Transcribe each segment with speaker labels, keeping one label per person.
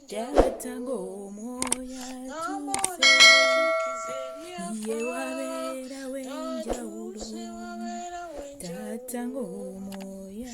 Speaker 1: Taata ng'omwoyo atuuse, ye wabeera w'enjawulo. Taata ng'omwoyo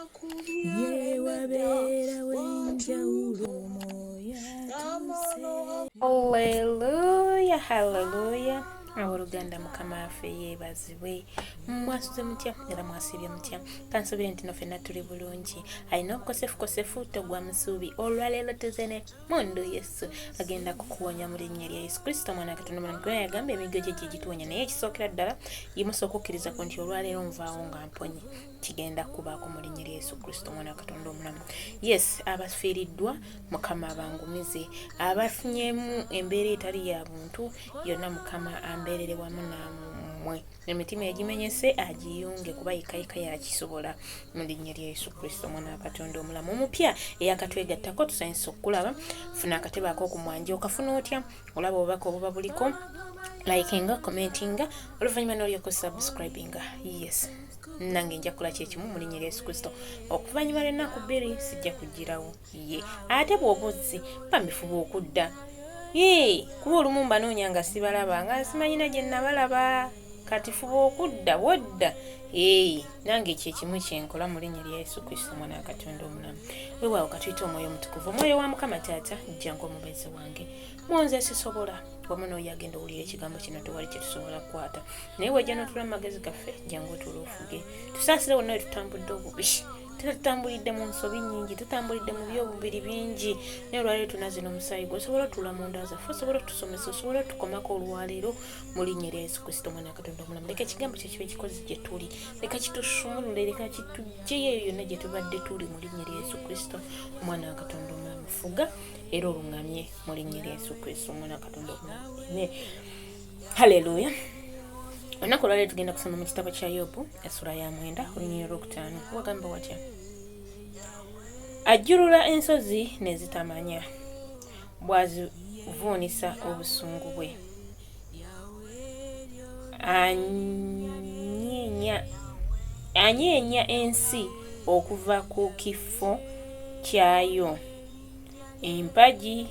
Speaker 1: atuuse, ye wabeera w'enjawulo. Omwoyo atuuse. Hallelujah, hallelujah. Abooluganda, Mukama waffe yeebazibwe. Mwasuze mutya era mwasiibye mutya? Kansuubire nti no ffenna tuli bulungi. Alina obukosefukosefu, togwa musuubi. Olwaleero tuze ne mundu Yesu agenda kukuwonya mu linnya lya Yesu Kristo, omwana wa Katonda omulamu. Kuba yagamba emiggo gye gye gituwonya. Naye ekisookera ddala, yimusa okukkiriza ku nti olwaleero nvaawo nga mponye. Kigenda kubaako mu linnya lya Yesu Kristo, omwana wa Katonda omulamu. Yes, abafiiriddwa, Mukama abangumize. Abafunyemu embeera etali ya buntu yonna, Mukama ambeerere wamu nammwe. Emitima egimenyese agiyunge, kuba yekayeka yakisobola, mu linnya lya Yesu Kristo, omwana wa Katonda omulamu. Omupya eyakatwegattako, tusanyusa okukulaba. Funa akatebe ak'okumwanja. Okafuna otya? Olaba obubaka obuba buliko, likinga, commentinga, oluvannyuma n'olyoka subscribinga. Yes, nange nja kukola kyekimu mu linnya lya Yesu Kristo. Okuvannyuma lw'ennaku 2 sijja kugirawo ye. Ate bw'oba ozze, bamifuba okudda. Yee, kuba olumu mbanoonya nga sibalaba, nga simanyina gye nabalaba. Kati fuba okudda. Wodda, ee, nange kyekimu kyenkola mu linnya lya Yesu Kristo, omwana wa Katonda omulamu. Weewaawo, katuyite Omwoyo Omutukuvu. Omwoyo wa Mukama Taata, jjangu omubeezi wange. Munze sisobola, wamu n'oyo agenda owulira ekigambo kino, tewali kye tusobola kukwata, naye wejja n'otula mu magezi gaffe. Jangu otula ofuge. Tusaasire wonna we tutambudde obubi. Tera tutambulidde mu nsobi nnyingi, tutambulidde mu byobubiri bingi, naye olwaleero tunazina omusaayi gwe. Osobola otula mu nda zaffe, osobola otusomesa, osobola otukomako olwaleero mu linnya erya Yesu Kristo, omwana wa Katonda omulamu. Leka ekigambo kyo kibe kikozi gye tuli, leka kitusumulule, leka kituggyeyo eyo yonna gye tubadde tuli, mu linnya erya Yesu Kristo, omwana wa Katonda omulamu. Fuga era oluŋŋamye mu linnya erya Yesu Kristo, omwana wa Katonda omulamu. Amen, haleluya. Olunaku olwaleero tugenda kusoma mu kitabo kya Yobu, essula ya 9, olunyiriri olwokutaano. Wagamba watya? Ajjulula ensozi ne zitamanya, bw'azivuunisa obusungu bwe. Anyeenya ensi okuva ku kifo kyayo, empagi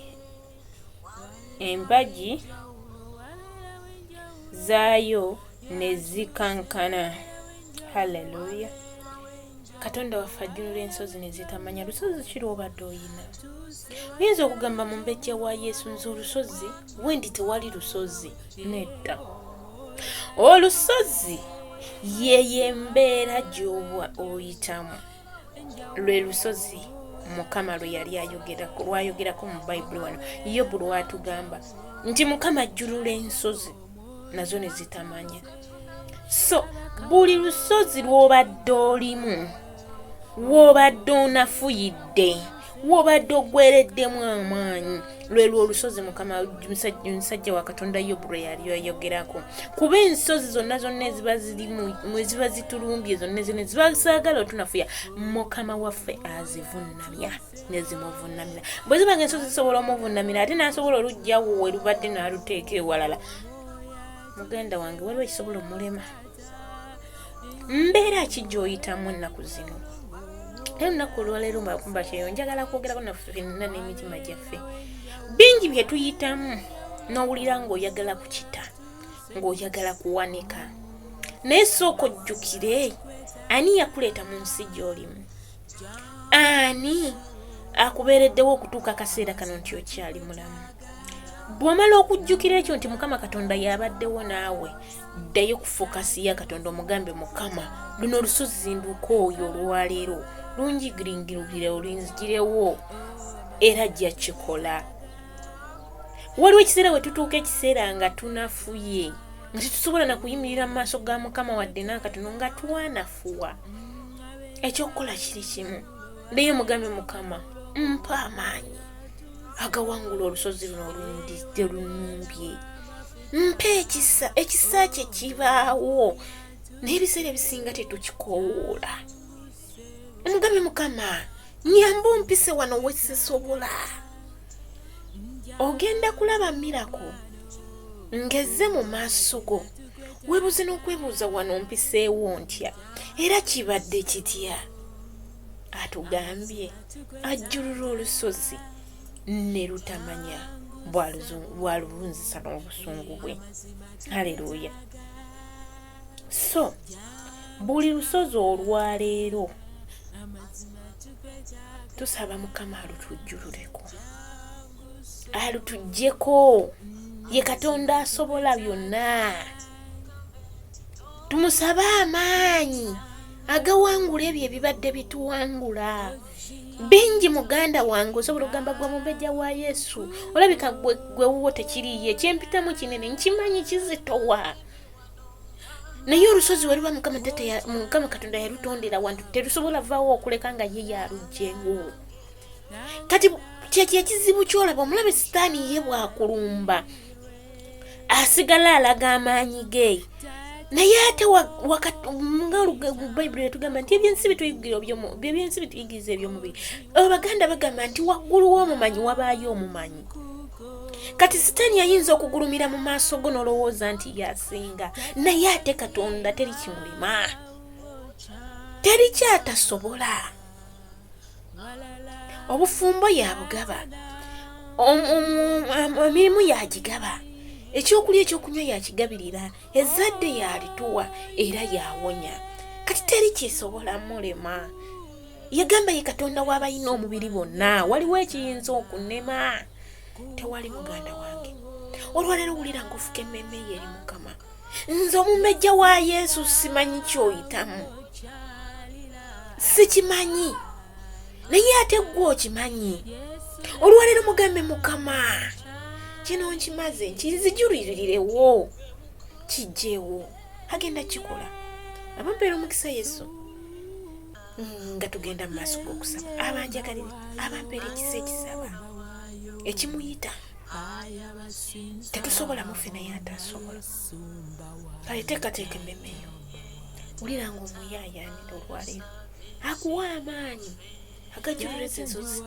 Speaker 1: zaayo ne zikankana. Haleluya! Katonda waffe ajjulula ensozi ne zitamanya. Lusozi ki lwobadde oyina? Oyinza okugamba, "Mumbejja wa Yesu, nze olusozi wendi tewali lusozi." Nedda, olusozi yeyo embeera gy'oba oyitamu, lwe lusozi Mukama lwe yali ayogerako, lwayogerako mu Bayibuli wano. Yobu lwatugamba nti Mukama ajjulula ensozi nazo ne zitamanya. So buli lusozi lw'obadde olimu, w'obadde onafuyidde, w'obadde ogwereddemu amaanyi, lwe lwo olusozi Mukama musajja wa Katonda Yobu lwe yali ayogerako. Kuba ensozi zonna zonna eziba zirimu, eziba zitulumbye, zonna zonna ziba zaagala otunafuya, Mukama waffe azivunnamya nezimuvunnamira. Bwe ziba nga ensozi zisobola omuvunnamira, ate n'asobola olugjawo we lubadde n'aluteeka ewalala, muganda wange, waliwo ekisobola omulema? Mbeera ki gy'oyitamu ennaku zino? Naye olunaku olwaleero mbakumba kyeyo njagala kwogerako naffe fenna n'emitima gyaffe. Bingi bye tuyitamu, n'owulira ng'oyagala kukita, ng'oyagala kuwanika, naye sooka ojjukire ani yakuleeta mu nsi gy'olimu, ani akubeereddewo okutuuka akaseera kano nti okyali mulamu. Bw'omala okujjukira ekyo nti Mukama Katonda yabaddewo naawe, ddayo ku focus ya Katonda, omugambe, "Mukama, luno olusozi ndukooyo olwaleero, lunjigiringirugire, olunzigirewo." Era ajja kikola. Waliwo ekiseera we tutuuka, ekiseera nga tunafuye, nga tetusobola na kuyimirira mu maaso ga Mukama wadde n'akatono, nga twanafuwa. Ekyokukola kiri kimu, ddeyo mugambe, "Mukama, mpa amaanyi agawangula olusozi luno olundidde lunumbye, mpa ekisa." Ekisa kye kibaawo, naye ebiseera ebisinga tetukikowoola. Omugambe, "Mukama, nyamba ompise wano wesisobola." Ogenda kulaba miracle ngezze mu maaso go, weebuze n'okwebuuza, "Wano mpiseewo ntya? Era kibadde kitya?" Atugambye ajjulula olusozi ne lutamanya bw'alubunzisa n'obusungu bwe. Haleluya! So buli lusozi olwaleero tusaba Mukama alutujjululeko, alutuggyeko. Ye Katonda asobola byonna. Tumusabe amaanyi agawangula ebyo ebibadde bituwangula. Bingi muganda wange, osobola okugamba gwe mumbejja wa Yesu, olabika gwe wuwo tekiriiyo, ekyempitamu kinene nkimanyi kizitowa, naye olusozi weruba Mukama tata, Mukama Katonda yalutondera wantu terusobola vaawo okuleka nga ye yalugjewo. Kati kyekyo ekizibu kyolaba, omulabe Sitaani ye bwakulumba asigala alaga amaanyi ge, naye ate nga Bayibuli etugamba nti ebyensi bituyigiriza ebyomubiri. Abaganda bagamba nti waggulu w'omumanyi wabaayo omumanyi. Kati Sitaani ayinza okugulumira mu maaso go n'olowooza nti yasinga, naye ate Katonda teri kimulema, teri kyatasobola. Obufumbo yabugaba, emirimu yagigaba, ekyokulya ekyokunywa yakigabirira, ezzadde yalituwa era yawonya. Kati teri kisobola mulema. Yagamba ye Katonda w'abalina omubiri bonna, waliwo ekiyinza okunema? Tewali. Muganda wange, olwaleero wulira ngaofuka emmeeme ye eri Mukama. Nze omumbejja wa Yesu simanyi kyoyitamu, sikimanyi, naye ate gwe okimanyi. Olwaleero mugambe, Mukama, kino nkimaze, nkinzijulirirewo, kijjeewo. Agenda kikola. Abampeera omukisa Yesu nga tugenda mu maaso g'okusaba, abanjagalire, abampeera ekisa ekisaba ekimuyita. Tetusobola muffe, naye ate asobola. Kale teekateeka emmeme yo, wulira nga omuyaayaanira olwaleero akuwa amaanyi agajjululeza ensozi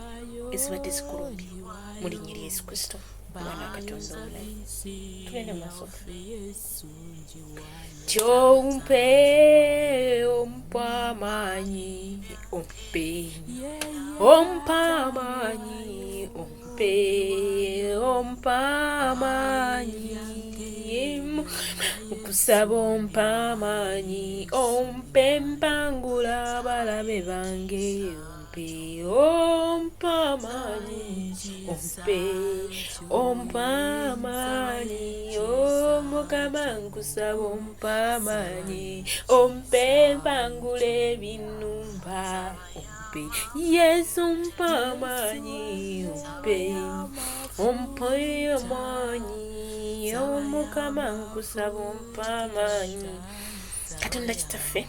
Speaker 1: ezibadde zikulumbye, mu linnya lya Yesu Kristo, omwana wa Katonda omulamu. Tugende mu maaso. Kyompe, ompa amaanyi, ompe, ompa amaanyi, ompe, ompa amaanyi. Nkusaba ompa amaanyi, ompe mpangula abalabe bange. Ompe, ompa amaanyi, ompe, ompa amaanyi. Omukama, nkusaba ompa amaanyi, ompe mpangula ebinumba. Ompe Yesu, mpa amaanyi, ompe, ompe amaanyi. Omukama, nkusaba ompa amaanyi. Katonda Kitaffe,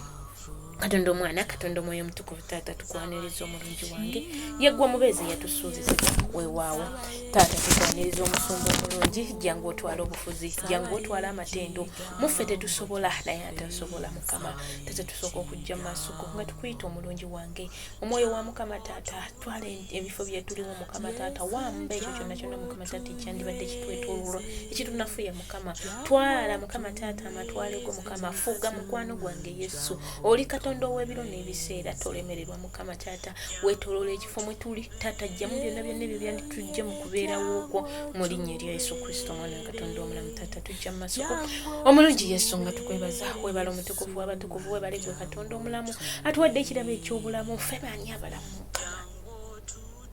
Speaker 1: Katonda Omwana, Katonda Omwoyo Omutukuvu, Taata, tukwaniriza omulungi wange, yeggwe omubeezi yatusuubiza. Weewaawo Taata, tukwaniriza omusumba omulungi. Jangu otwale obufuzi, jangu otwale amatendo. Muffe tetusobola, naye ate osobola. Mukama Taata, tusooka okujja mu maaso go nga tukuyita omulungi wange. Omwoyo wa Mukama Taata, twala ebifo byetuliwo. Mukama Taata, wamba ekyo kyonna kyonna, Mukama Taata, ekyandibadde kitwetoololwa ekitunafuya. Mukama, twala, Mukama Taata, amatwale go. Mukama, fuga mukwano gwange Yesu. Oli Katonda ow'ebiro n'ebiseera, tolemererwa. Mukama Taata, weetoloola ekifo mwe tuli. Taata, jjamu byonna byonna ebyo byanditujje mu kubeerawo okwo, mu linnya erya Yesu Kristo, omwana wa Katonda omulamu. Taata, tujja mu maaso go omulungi Yesu nga tukwebaza. Webala omutukuvu w'abatukuvu, webale gwe Katonda omulamu atuwadde ekirabo eky'obulamu. Ffe baani abalamu, Mukama?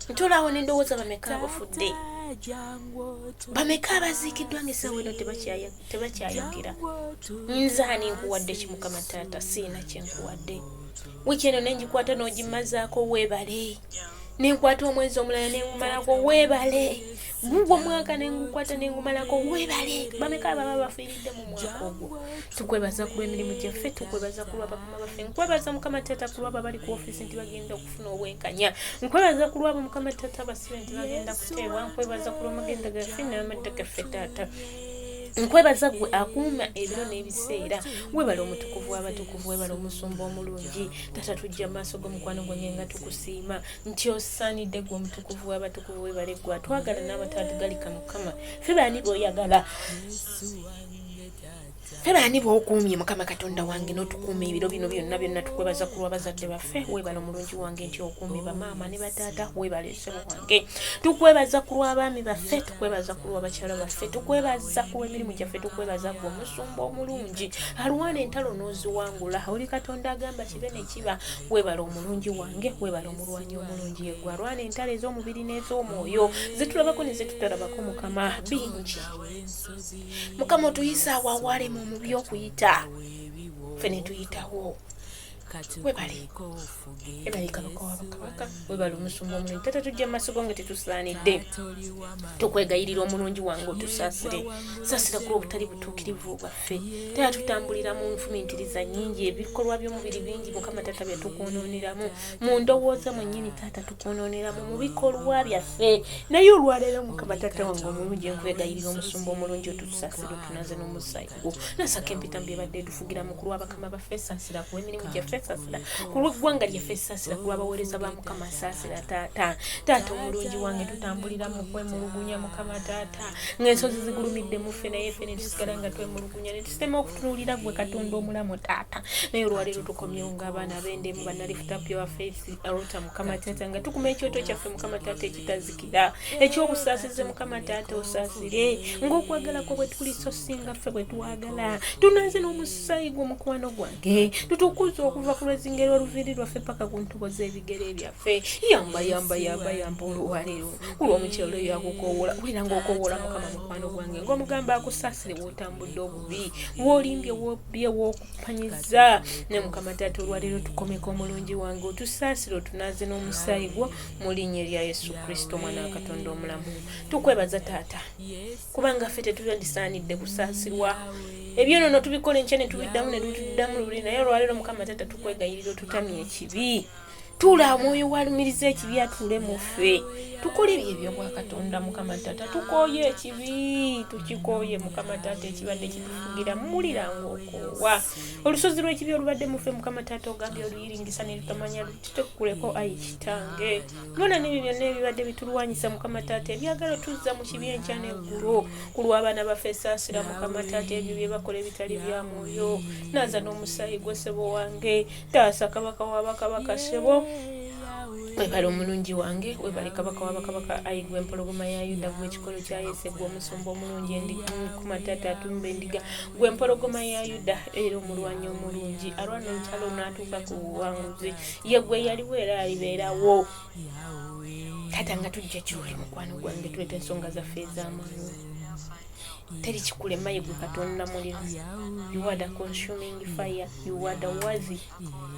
Speaker 1: Ntulaawo nendowooza, bameka abafudde, bameka abaziikiddwa nga essaawa eno tebakyayogera? Nze ani nkuwadde ki, Mukama Taata? Siina kyenkuwadde. Wiiki eno nengikwata n'ogimazaako, weebale. Nenkwata omwezi omulala nengumalako, weebale. Gugwo mwaka nengukwata nengumalako, weebale. Bameka ababa bafiiridde mu mwaka ogwo? Tukwebaza ku lw'emirimu gyaffe, tukwebaza ku lw'abakama baffe. Nkwebaza, Mukama Taata, ku lwabo abali ku ofiisi nti bagenda okufuna obwenkanya. Nkwebaza ku lwabo, Mukama Taata, abasibe nti bagenda kuteebwa. Nkwebaza ku lw'amagenda gaffe n'amadda gaffe. Taata, nkwebaza gwe akuuma ebiro n'ebiseera. Webala omutukuvu w'abatukuvu, webala omusumba omulungi. Tata, tujja mu maaso g'omukwano gwange nga tukusiima nti osaanidde gwe omutukuvu w'abatukuvu. Webale gwe atwagala n'abataatugalika. Mukama, ffe baani b'oyagala? Ffe baani b'okuumye Mukama Katonda wange n'otukuuma ebiro bino byonna byonna? Tukwebaza ku lw'abazadde baffe. Weebale omulungi wange nti okuumye bamaama ne bataata. Weebale ssebo wange. Tukwebaza ku lw'abaami baffe, tukwebaza ku lw'abakyala baffe, tukwebaza ku lw'emirimu gyaffe, tukwebaza gwe omusumba omulungi alwana entalo n'oziwangula. Oli Katonda agamba kibe ne kiba. Weebale omulungi wange, weebale omulwanyi omulungi, yeggwe alwana entalo ez'omubiri n'ez'omwoyo, zetulabako ne zetutalabako. Mukama, bingi Mukama otuyisa awo awalema omubi okuyita, ffe ne tuyitawo. Webale, webale kabaka wa bakabaka, webale omusumba omulungi. Tata, tujja mu maaso go nga tetusaanidde, tukwegayirira omulungi wange otusaasire. Saasira ku obutali butuukirivu bwaffe. Tata, tutambulira mu nfumintiriza nnyingi, ebikolwa by'omubiri bingi Mukama Tata bye tukwonooneramu mu ndowooza mwennyini. Taata, tukwonooneramu mu bikolwa byaffe, naye olwaleero Mukama Taata wange omulungi, nkwegayirira omusumba omulungi otusaasire, otunaze n'omusaayi gwo. Nasaka empitambi ebadde etufugira mu kulwa bakama baffe. Saasira ku emirimu gyaffe, saasira ku lw'eggwanga lyaffe, saasira ku lw'abaweereza ba Mukama. Saasira taata, taata omulungi wange. Tutambulira mu kwemulugunya Mukama Taata, ng'ensozi zigulumidde mu ffe, naye ffe ne tusigala nga twemulugunya ne tusitema okutunuulira ggwe Katonda omulamu taata. Naye olwaleero tukomyewo ng'abaana ab'endemu bannalifuta pure faith altar Mukama Taata, nga tukuma ekyoto kyaffe Mukama Taata ekitazikira ekyobusaasizi. Mukama Taata, osaasire ng'okwagala kwo bwe tuli, so singa ffe bwe twagala. Tunaze n'omusaayi gwo mukwano gwange, tutukuze okuva ku lwezingeri oluviiri lwaffe paka ku ntobo z'ebigere byaffe. Yamba, yamba, yamba, yamba olwaleero ku lw'omukyalo oyo akukowoola. Wulira ng'okowoola Mukama mukwano gwange, ng'omugamba akusaasire w'otambudde obubi, w'olimbye, wobbye, w'okupanyiza ne Mukama Taata. Olwaleero tukomeko omulungi wange, otusaasire, otunaaze n'omusaayi gwo mu linnya erya Yesu Kristo omwana wa Katonda omulamu. Tukwebaza taata, kubanga ffe tetuyandisaanidde kusaasirwa. Ebyonono tubikola enkya ne tubiddamu ne tutuddamu luli, naye olwaleero Mukama Taata tukwegayirira otutamye ekibi. Tuula, omwoyo walumiriza ekibi atuule mu ffe, tukole ebyo ebyobwakatonda. Mukama Taata, tukooye ekibi, tukikooye Mukama Taata, ekibadde kitufugira. Muwulira ng'okoowa olusozi lw'ekibi olubadde mu ffe. Mukama Taata, ogambye oluyiringisa ne lutamanya lutitekuleko. Ayi kitange, lwana n'ebyo byonna ebibadde bitulwanyisa Mukama Taata, ebyagala tuzza mu kibi enkya n'eggulo. Ku lw'abaana baffe, saasira Mukama Taata ebyo bye bakola ebitali bya mwoyo. Naaza n'omusaayi gwe ssebo wange. Taasa kabaka w'abakabaka ssebo. Webale omulungi wange, webale kabaka w'abakabaka. Ayi gwe empologoma ya Yuda, gwe ekikolo kya Yese, gwe omusumba omulungi enkuma taata atumba endiga, gwe empologoma ya Yuda era omulwanyi omulungi alwana olutalo n'atuuka ku buwanguzi. Ye gwe yaliwo era alibeerawo. Taata, nga tujja kyoli mukwano gwange, tuleeta ensonga zaffe ez'amaanyi. Teri kikulema, ye gwe Katonda muliro. You are the consuming fire, you are the worthy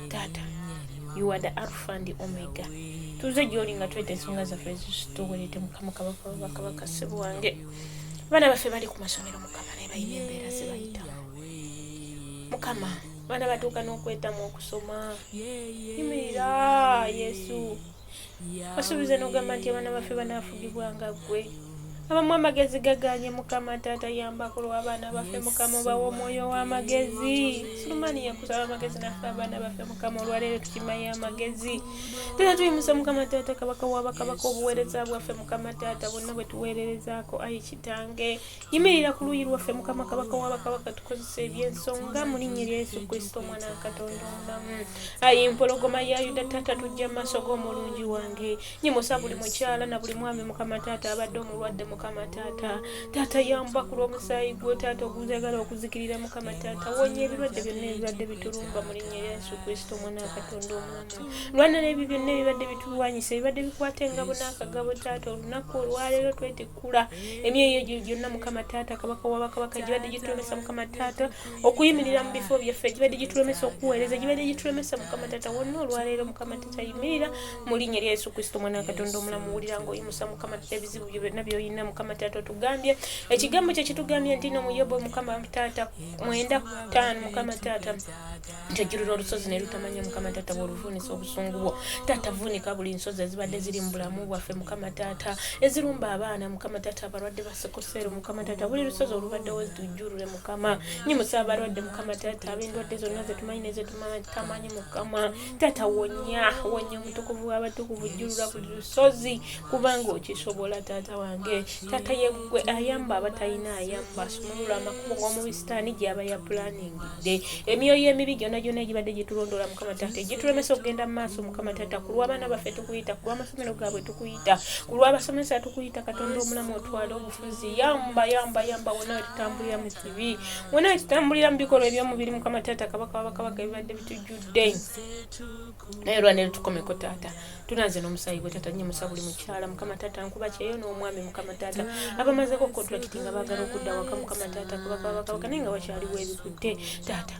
Speaker 1: taata, you are the Alpha and the Omega. Tuze gyoli nga tweta ensonga zaffe ezituwerete. Mukama kabaka bakabaka ssebo wange, abaana baffe bali ku masomero Mukama, naye balina embeera ze bayitamu Mukama. Abaana batuuka n'okwetamu okusoma. Yimirira Yesu, wasuubiza n'ogamba nti abaana baffe banaafugibwanga ggwe. Abamu amagezi gaganye. Mukama Taata, yambako lw'abaana baffe Mukama, obawa omwoyo w'amagezi. Sulumani yakusaba amagezi, naffe abaana baffe Mukama olwaleero tukimayo amagezi. Tera tuyimusa Mukama Taata, kabaka w'abakabaka, obuweereza bwaffe Mukama Taata bwonna bwe tuweererezaako. Ayi kitange, yimirira ku luuyi lwaffe Mukama kabaka w'abakabaka, tukozesa ebyensonga mu linnya erya Yesu Kristo omwana wa Katonda omulamu. Ayi mpologoma ya Yuda taata, tujja mu maaso g'omulungi wange. Nyimusa buli mukyala na buli mwami Mukama Taata abadde omulwadde. Mukama Taata, taata yamba ku lw'omusaayi gwo taata oguzagala okuzikirira. Mukama Taata, wonya ebirwadde byonna ebibadde bitulumba mu linnya erya Yesu Kristo omwana wa Katonda omulamu. Lwana n'ebyo byonna ebibadde bitulwanyisa, ebibadde bikwata engabo n'akagabo taata. Olunaku olwaleero twetikkula emyoyo egyo gyonna Mukama Taata kabaka w'abakabaka, gibadde gitulemesa Mukama Taata okuyimirira mu bifo byaffe, gibadde gitulemesa okuweereza, gibadde gitulemesa Mukama Taata wonna. Olwaleero Mukama Taata yimirira mu linnya erya Yesu Kristo omwana wa Katonda omulamu. Wulira ng'oyimusa Mukama Taata ebizibu byo byonna by'olina. Mukama Taata, otugambye, ekigambo kye kitugambye nti no mu Yobu Mukama Taata 95 Mukama Taata nti ojjulula olusozi ne lutamanya Mukama Taata bw'oluvuunisa obusungu bwo. Taata, vuunika buli nsozi ezibadde ziri mu bulamu bwaffe Mukama Taata, ezirumba abaana Mukama Taata, abalwadde ba sickle cell Mukama Taata, buli lusozi olubaddewo tujjulule Mukama. Nyimusa abalwadde Mukama Taata, ab'endwadde zonna zetumanyi nezetutamanyi. Mukama Taata, wonya, wonya, omutukuvu w'abatukuvu, jjulula buli lusozi kubanga okisobola taata wange. Taata yeggwe ayamba abatalina, ayamba asumulula amakubo g'omubi sitaani gy'aba yapulaningidde. Emyoyo emibi gyonna gyonna egibadde gitulondoola Mukama taata, egitulemesa okugenda mu maaso Mukama taata, ku lw'abaana baffe tukuyita, ku lw'amasomero gaabwe tukuyita, ku lw'abasomesa tukuyita. Katonda omulamu otwale obufuzi, yamba yamba yamba wonna we tutambulira mu kibi, wonna we tutambulira mu bikolwa eby'omubiri Mukama taata, kabaka w'abakabaka, ebibadde bitujjudde, naye olwanero tukomeko taata, tunaze n'omusaayi gwe taata. Nnyimusa buli mukyala Mukama taata, nkuba kyeyo n'omwami Mukama taata, abamazeko contract nga baagala okudda waka Mukama taata, kabaka w'abakabaka, naye nga wakyaliwo ebikutte. Taata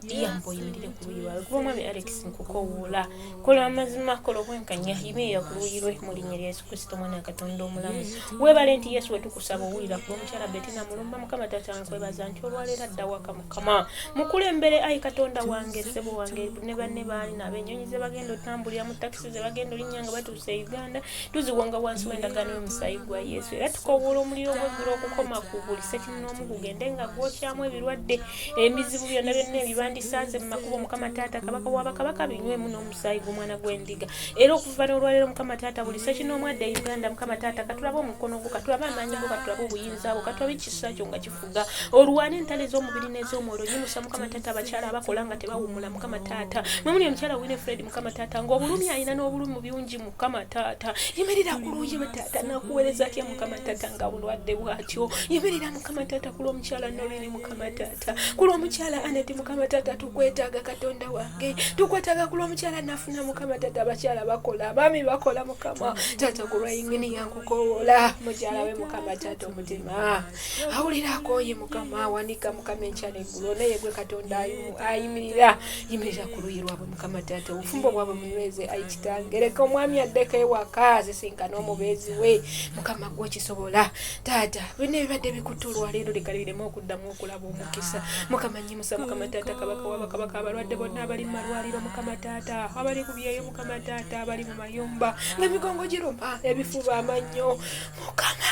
Speaker 1: yamba oyimirire ku luuyi lwabwe, kuba omwami Alex nkukowoola, kola amazima, kola obwenkanya, yimirira ku luuyi lwe mu linnya lya Yesu Kristo omwana wa Katonda omulamu. Weebale nti Yesu wetukusaba owulira. Kuba omukyala Betina Mulumba Mukama taata, nkwebaza nti olwaleero adda waka Mukama, mukulembere ayi Katonda wange, ssebo wange ne banne baalina ab'ennyonyi ze bagenda otambulira mu takisi ze bagenda olinnya nga batuuse e Uganda, tuziwonga wansi w'endagaano y'omusaayi gwa Yesu, era tukowoola omuliro gw'eggulu okukoma ku buli ssekinnoomu, gugende nga gwokyamu ebirwadde emizibu byonna byonna ebibandisanze mu makubo Mukama taata, kabaka w'abakabaka, binywemu n'omusaayi gw'omwana gw'endiga. Era okuva n'olwaleero Mukama taata, buli ssekinnoomu adda e Uganda Mukama taata, katulabe omukono gwo, katulabe amaanyi go, katulabe obuyinza bwo, katulabe ekisa kyo nga kifuga, olwane entalo ez'omubiri n'ez'omwoyo. Nyimusa Mukama taata abakyala abakola nga tebawummula Mukama taata, mwe muli omukyala Winifred Mukama taata, ng'obulumi alina n'obulumi bungi Mukama taata, yimirira ku luuyi lwe taata, nakuweereza atya Mukama taata nga bulwadde bw'atyo. Yimirira Mukama taata ku lw'omukyala Norini Mukama taata, ku lw'omukyala Aneti Mukama taata, tukwetaaga Katonda wange, tukwetaaga ku lw'omukyala Nafuna Mukama taata, abakyala bakola, abaami bakola Mukama taata, ku lwa yinginiya nkukowoola mukyala we Mukama taata, omutima awulira akooye Mukama, awanika Mukama enkya n'eggulo, naye gwe Katonda ayimirira, yimirira ku luuyi lwabwe Mukama taata, obufumbo bwabwe munyweze ayi kitange, leka omwami addeko ewaka asisinkane omubeezi we Mukama, gwe okisobola taata, byonna ebibadde bikutte olwaleero leka bireme okuddamu okulaba omukisa Mukama. Nyimusa Mukama taata, kabaka w'abakabaka, abalwadde bonna abali mu malwaliro Mukama taata, abali ku byeyo Mukama taata, abali mu mayumba ng'emigongo giruma, ebifuba, amannyo Mukama,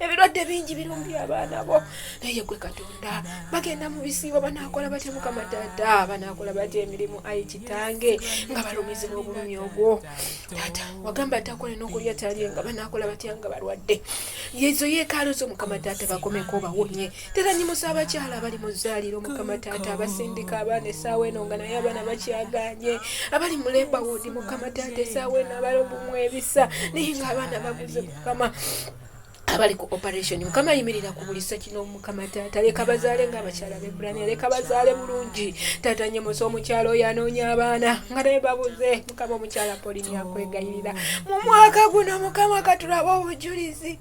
Speaker 1: ebirwadde bingi birumbye abaana bo, naye gwe Katonda. Bagenda mu bisiibo, banaakola batya Mukama taata, banaakola batya emirimu ayi kitange nga balumizibwa obulumi obwo? Taata wagamba atakole n'okulya talye, nga banaakola batya nga balwadde? Yezo yeekaalo zo Mukama taata, bakomeko bawonye. Tera nyimusa abakyala abali mu zzaaliro Mukama taata, abasindika abaana essaawa eno nga naye abaana bakyagaanye, abali mu labour ward Mukama taata essaawa eno, abalobumu ebisa naye ng'abaana babuze Mukama, abali ku operation Mukama, yimirira ku buli sekino Mukama taata, leka bazaale ng'abakyala b'Ebbulaniya, leka bazaale bulungi taata. Nyimusa omukyala oyo anoonya abaana nga naye babuze Mukama, omukyala Polini akwegayirira mu mwaka guno Mukama, katulabe obujulizi.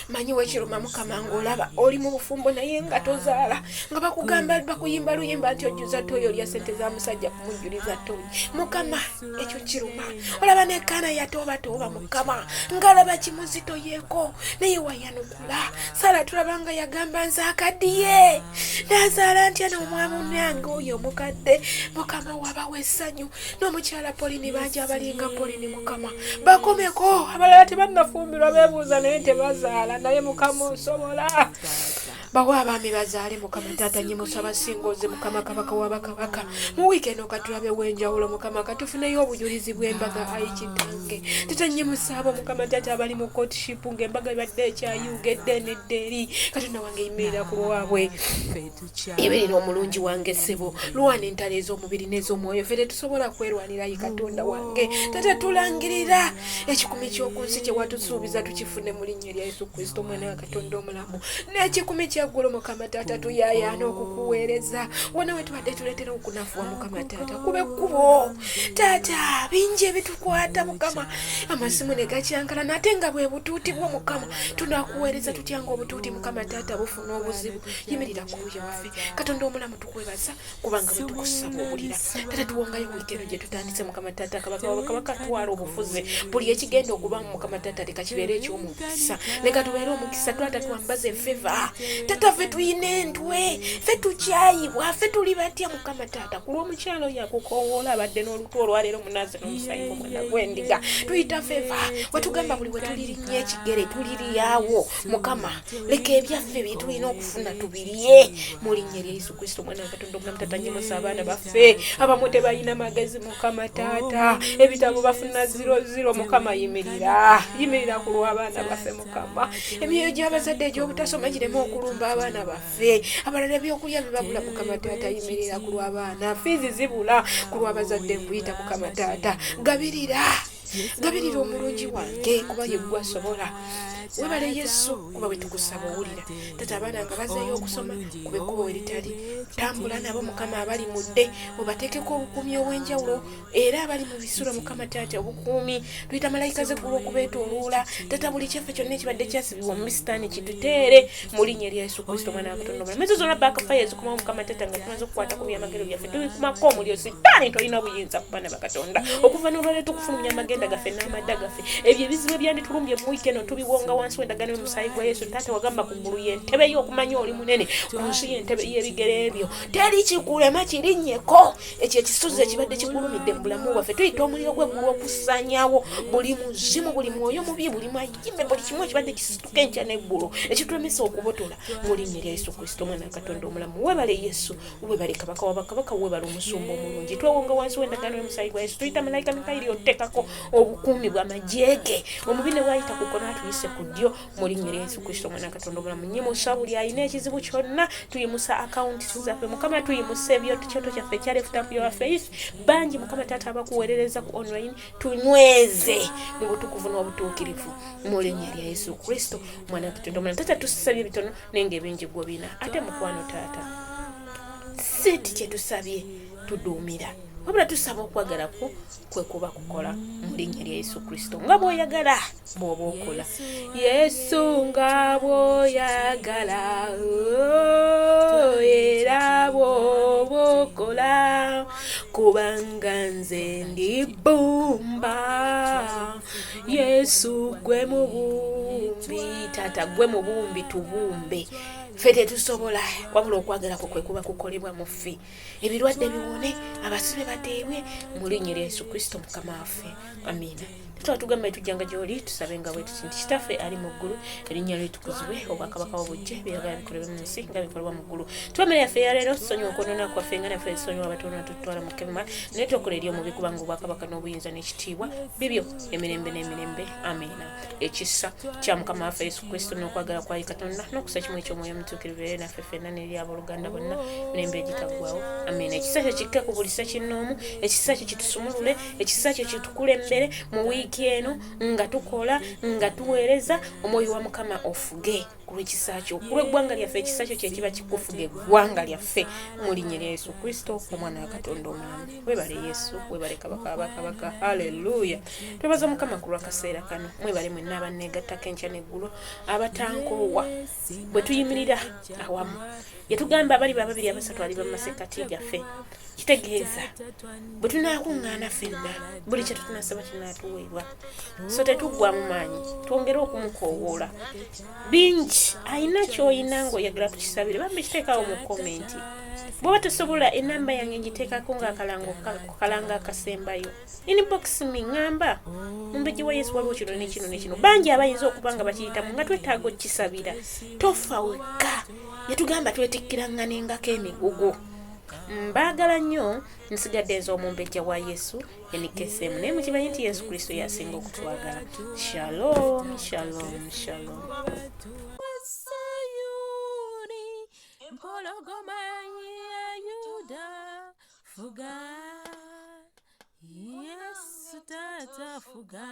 Speaker 1: Manyi wekiruma Mukama ng'olaba oli mu bufumbo naye nga tozaala, nga bakugamba bakuyimba luyimba nti ojjuza toyi, olya sente za musajja kumujjuliza toyi Mukama, ekyo kiruma. Olaba nekaana yatoobatoba Mukama, ng'alaba kimuzito yeeko, naye wayanukula Sala. Tulaba nga yagamba nze akaddiye nazaala ntya n'omwami nange oyo omukadde? Mukama, wabawa essanyu n'omukyala Polini, bangi abalinga Polini Mukama, bakomeko. Abalala tebannafumbirwa beebuuza naye tebazaala, naye Mukama osobola, bawe abaami bazaale Mukama taata. Nyimusa abasingozi Mukama, kabaka w'abakabaka, mu wiiki eno katulabewo enjawulo Mukama, katufuneyo obujulizi bw'embaga ayi kitange. Tata nyimusa abo Mukama taata abali mu courtship ng'embaga ebadde ekyayugedde nedda eri. Katonda wange, yimirira ku lwabwe, yimirira omulungi wange ssebo, lwana entalo ez'omubiri n'ez'omwoyo, ffe tetusobola kwerwanira yi Katonda wange tata. Tulangirira ekikumi ky'oku nsi kye watusuubiza tukifune mu linnya erya Yesu Kristo omwana wa Katonda omulamu, n'ekikumi kyaggulu Mukama taata, tuyayaana okukuweereza wona we tubadde tuleetera okunafuwa Mukama taata, kuba ekkubo taata, bingi ebitukwata Mukama, amasimu ne gakyankalana ate nga bwe butuuti bwo Mukama, tunakuweereza tutya nga obutuuti Mukama taata bufuna obuzibu? Yimirira ku luuyi waffe Katonda omulamu, tukwebaza kubanga bwe tukusaba owulira. Tata, tuwongayo wiiki eno gye tutandise Mukama taata, kabaka kabaka, twala obufuzi, buli ekigenda okubamu Mukama taata leka kibeere eky'omukisa, leka tubeere omukisa. Twata twambaze favor. Tata. Tata ffe tuyina entwe, ffe tukyayibwa, ffe tuli batya Mukama taata ku lw'omukyalo oyo akukowoola abadde n'olutwe olwaleero munaaze n'omusaayi gw'omwana gw'endiga. Tuyita feva wetugamba buli we tulirinnya ekigere tuliryawo. Mukama leka ebyaffe bye tulina okufuna tubirye mu linnya erya Yesu Kristo omwana wa Katonda omulamu. Taata nyimusa abaana baffe abamu tebalina magezi Mukama taata, ebitabo bafuna ziro ziro. Mukama yimirira, yimirira ku lw'abaana baffe Mukama. Emyoyo gy'abazadde egy'obutasoma gireme okulumba abaana baffe. Abalala ebyokulya bibabula Mukama taata, yimirira ku lw'abaana. Fiizi zibula ku lw'abazadde, nkuyita Mukama taata, gabirira, gabirira omulungi wange kuba yeggwe asobola. Webale Yesu kuba bwe tukusaba owulira. Tata abaana nga bazeeyo okusoma kuba ekkubo we litali, tambula nabo Mukama, abali mudde obateekeko obukuumi obw'enjawulo, era abali mu bisulo Mukama taata obukuumi, tuyita malayika z'eggulu okubeetooloola. Tata buli kyaffe kyonna ekibadde kyasibibwa mu sitaani kituteere mu linnya erya Yesu Kristo omwana wa Katonda omulamu. Ezo zonna backfire ezikomawo Mukama taata nga tumaze okukwata ku byamagero byaffe tubikumako omuliro. Sitaani tolina buyinza ku baana ba Katonda. Okuva n'olwaleero tukufulumya amagenda gaffe n'amadda gaffe. Ebyo ebizibu ebyanditulumbye mu wiiki eno tubiwonga wansi w'endagaano y'omusaayi gwa Yesu. Taata wagamba ku ggulu y'entebe yo, okumanya oli munene, ku nsi y'entebe y'ebigere byo, teri kikulema kirinnyeko. Ekyo ekisuzi ekibadde kikulumidde mu bulamu bwaffe tuyita omuliro gw'eggulu okusanyawo buli muzimu, buli mwoyo mubi, buli mayime, buli kimu ekibadde kisituka enkya n'eggulo ekitulemesa okubotola mu linnya erya Yesu Kristo omwana wa Katonda omulamu. Webale Yesu, webale Kabaka wa bakabaka, webale omusumba omulungi. Twewonga wansi w'endagaano y'omusaayi gwa Yesu. Tuyita malayika Mikayiri otuteekako obukuumi bw'amagye ge, omubi ne bwayita ku kkono atuyise ku ddyo mu linnya erya Yesu Kristo omwana wa Katonda omulamu. Nyimusa buli alina ekizibu kyonna, tuyimusa akawunti zaffe Mukama, tuyimusa ebyoto kyaffe ekya Lift Up Your Faith. Bangi Mukama taata abakuweerereza ku online, tunyweze mu butukuvu n'obutuukirivu mu linnya erya Yesu Kristo omwana wa Katonda omulamu. Taata tusabye bitono naye nga ebingi gwo bina. Ate mukwano taata si ti kye tusabye tuduumira, wabula tusaba okwagala kwo kwe kuba kukola mu linnya lya Yesu Kristo, nga bw'oyagala bw'oba okola Yesu, nga bw'oyagala oh, era bw'oba okola, kubanga nze ndi bbumba, Yesu gwe mubumbi. Taata gwe mubumbi, tubumbe ffe tetusobola, wabula okwagala kwo kwe kuba kukolebwa mu ffe. Ebirwadde biwone, abasibe bateebwe mu linnya erya Yesu Kristo mukama waffe, amiina. Tetwala tugamba tujjanga gy'oli tusabe nga bwe tuti nti Kitaffe ali mu ggulu, erinnya lyo litukuzibwe, obwakabaka bwo bujje, byeyagala bikolebwe mu nsi nga bikolebwa mu ggulu. Tuwa emmere yaffe eya leero, tusonyiwe okwonoona kwaffe nga naffe tusonyiwa abatonoona, tututwala mu kemma, naye tuokole eri omubi, kubanga obwakabaka n'obuyinza n'ekitiibwa bibyo emirembe n'emirembe, amiina. Ekisa kya Mukama waffe Yesu Kristo n'okwagala kwa Katonda n'okusa kimu eky'Omwoyo Omutuukirivu bibeere naffe ffenna n'eri abooluganda bonna mirembe egitaggwawo, amiina. Ekisa kyo kikke ku buli ssekinnoomu, ekisa kyo kitusumulule, ekisa kyo kitukulembere mu wiiki eno nga tukola, nga tuweereza. Omwoyo wa Mukama ofuge ku lw'ekisa kyo, ku lw'eggwanga lyaffe. Ekisa kyo kyekiba kikufuga eggwanga lyaffe mu linnya lya Yesu Kristo omwana wa Katonda omulamu. Webale Yesu, webale Kabaka wabakabaka, haleluya. Twebaza Mukama ku lw'akaseera kano. Mwebale mwenna abanneegattako enkya n'eggulo, abatankoowa bwe tuyimirira awamu. Yatugamba abali bababiri abasatu aliba mu masekkati gaffe, kitegeeza bwe tunaakuŋŋaana ffenna buli kye tutunasaba kinaatuweebwa. So tetuggwamu maanyi, twongere okumukoowoola bingi. Alina ky'olina ng'oyagala tukisabire, bambi kiteekawo mu komenti. Bw'oba tosobola, enamba yange ngiteekako ng'akalango kalanga akasembayo. Inbox me, ŋŋamba mumbejja wa Yesu waliwo kino ne kino ne kino. Bangi abayinza okuba nga bakiyitamu nga twetaaga okukisabira. Tofa wekka, yatugamba twetikkiraŋŋanengako emigugu. Mbaagala nnyo, nsigadde nze omumbejja wa Yesu enikesemu, naye mukimanyi nti Yesu Kristo yasinga okutwagala. Shalom, shalom, shalom.
Speaker 2: Sayuni, mpologoma ya Yuda, fuga Yesu tata, fuga.